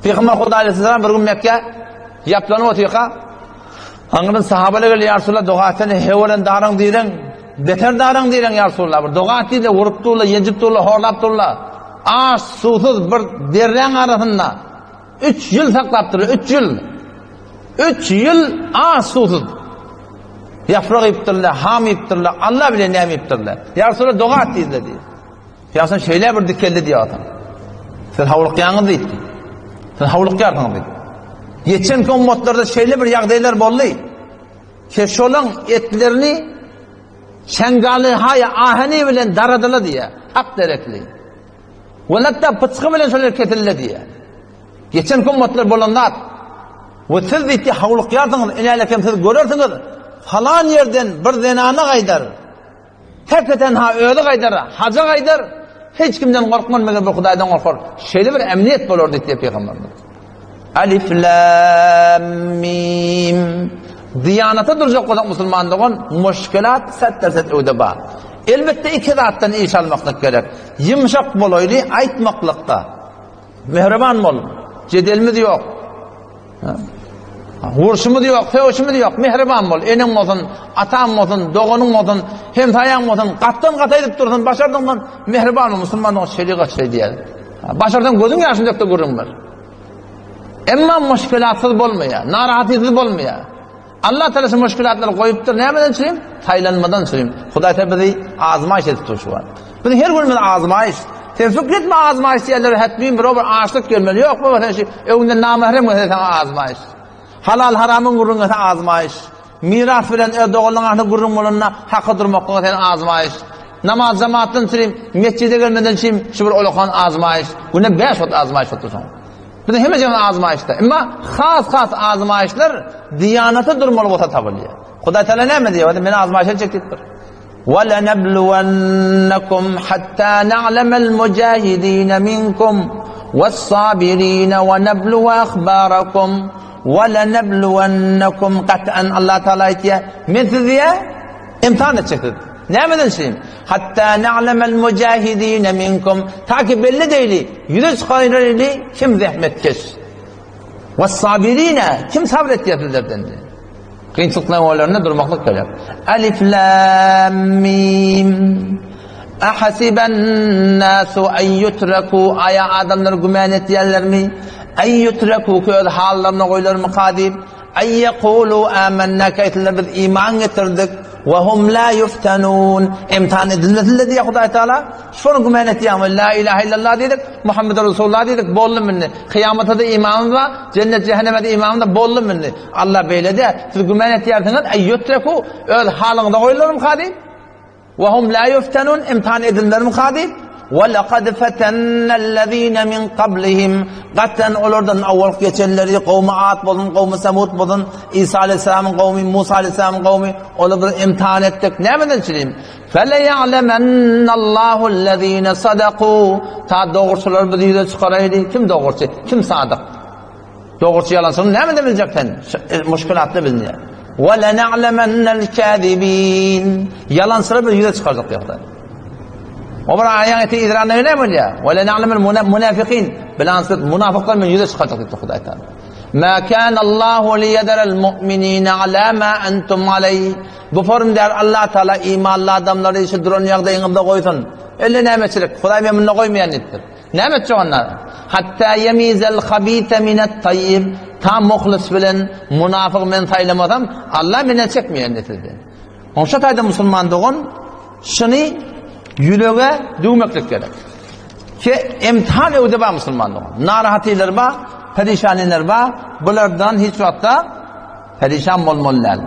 Pygamber Hudaý aleyhisselam bir gün Mekge ýaplanyp otyrka, aňyrdan sahabalar geldi, ýa Resulallah, doga etsene, hewelen daryň diýren, beter daryň diýren, ýa Resulallah, bir doga et diýdi, urup durlar, ýenjip durlar, horlap durlar. Aç, suwsuz bir derräň arasynda 3 ýyl saklapdyrlar, 3 ýyl. 3 ýyl aç, suwsuz. Ýaprak iýipdirler, ham iýipdirler, Allah bilen näme iýipdirler. Ýa Resulallah, doga et diýdiler diýdi. Ýagşy şeýle bir dikeldi diýýär. Siz howlukýaňyz diýdi. Siz howlukýarsyňyz diýdi. Geçen ummatlarda şeýle bir ýagdaýlar boldy. Ki şolaň etlerini şengaly haýa ahani bilen daradyla diýýär. Hak derekli. Welatda pyçgy bilen şolar kesildi diýýär. Geçen ummatlar bolan zat. We siz diýdi howlukýarsyňyz, inälekem siz görersiňiz. Falan ýerden bir zenana gaýdar. Terpe-tenha özi gaýdar, haja gaýdar, hiç kimden gorkman, meger bir Hudaýdan gorkar. Şeýle bir emniýet bolar diýdi Pygamberimiz. Alif lam mim. Diýanata durjak bolsak musulman dogan, muşkilat set-derset öwde bar. Elbetde iki zatdan iş almaklyk gerek. Ýumşak bolaýly aýtmaklykda. Mähriban bol. Jedelimiz ýok. Urşumyz ýok, sögüşimiz ýok. Mähriban bol. Eneň bolsun, ataň bolsun, doganyň bolsun, hemsaýaň bolsun, gatdan gata edip dursun, başardyňdan mähriban bol. Musulman dogan şerigat şeý diýýär. Başarsaň gözüň ýaşyny dök-de gürrüň ber. Emma muşkilatsyz bolmaýar, narahatsyz bolmaýar. Allah Teala şu muşkilatlary goýupdyr. Nämeden üçin? Saýlanmadan üçin. Hudaý Teala bizi azmaýyş edip dur şu wagt. Biz her günümiz azmaýyş. Sen fikir etme azmaýyş diýenlere hetmin bir bir açlyk gelmeli. Ýok baba sen şu öňünden namahrem gelse sana azmaýyş. Halal haramyň gürrüň gelse azmaýyş. Miras bilen öz doganlygyň arasynda gürrüň bolanda haka durmaklyga sen azmaýyş. Namaz jemaatdan üçin, mesjide gelmeden üçin şu bir olakan azmaýyş. Güne 5 wagt azmaýyş otursaň. Biziň hemme jemimiz azmaýyşda. Emma has-has azmaýyşlar diýanata durmaly bolsa tapylýar. Hudaý Teala näme diýýär? Meni azmaýyşa etjek diýipdir. Wa lanabluwannakum hatta na'lamal mujahidin minkum was-sabirin wa nabluwa akhbarakum wa lanabluwannakum qat'an Allah Teala aýtýar. Men sizi diýýär, imtihan etjek sizi. Nämeden şeýim? Hatta na'lamal mujahidin minkum. Ta ki belli deýli, ýüze çykaryly kim zähmetkeş. We sabirine kim sabr etýär sizlerden? Kynçylyklaryň önlerinde durmaklyk gerek. Alif lam mim. Ahasiban nasu an yutraku aya adamlar güman etýärlermi? An yutraku ki öz hallaryna goýlarmyka diýip. An ýekulu amenna ki aýtsalar biz iman getirdik we hum la ýuftenun imtihan edilmesinler diýýär Hudaý Taala. Şony güman etýäňmi? La ilahe illallah diýdik, Muhammed Resulullah diýdik, boldum indi. Kyýamata-da imanymyz bar, jennet jähenneme-de imanymyz bar, boldum indi. Allah beýle däl. Siz güman etýärsiňiz, ay ýutreku öz halyňyza goýularmyka diýip. Ve hum la yuftenun imtihan edilmermika diýip, Ve lekad fetennellezine min kablihim Gaten olardan awwal geçenleri gowmy Ad bolsun, gowmy Semud bolsun, Isa aleyhisselamyň gowmy, Musa aleyhisselamyň gowmy, olary biz imtihan etdik. Nämeden üçin? Feleýa'lemennallahu sadaku Ta dogruçylary biz ýüze çykaraýly. Kim dogruçy, kim sadyk? Dogruçy ýalançyny nämeden biljek sen? E, muşkilatda bilinýär. Ve lena'lemennel kâzibîn. Ýalançylary bir ýüze çykarjak diýýär. O bir aýaň eti izranda näme bolýar? Ve lena'lemel munafikin. Bilansyz munafyklar men ýüze çykarjak diýdi Hudaý Taala. Ma kana Allahu liyederel mu'minina ala ma entum aleyh. Bu form däl Allah Taala imanly adamlary şu duran ýagdaýyňyzda goýsun. Elle nämeçilik? Hudaý men munda goýmaýan diýipdir. Näme etjek onda? Hatta yemizel habise minet tayyib. Ta muhlis bilen munafyk men saýlamasam, Allah menden çekmeýär indi sizden. Oňşa taýda musulman dogan şuny ýürege düwmeklik gerek. Ki imtihan öwde bar musulman dogan. Narahatylar bar, perişanlar bar. Bulardan hiç wagtda perişan bolmaly däl.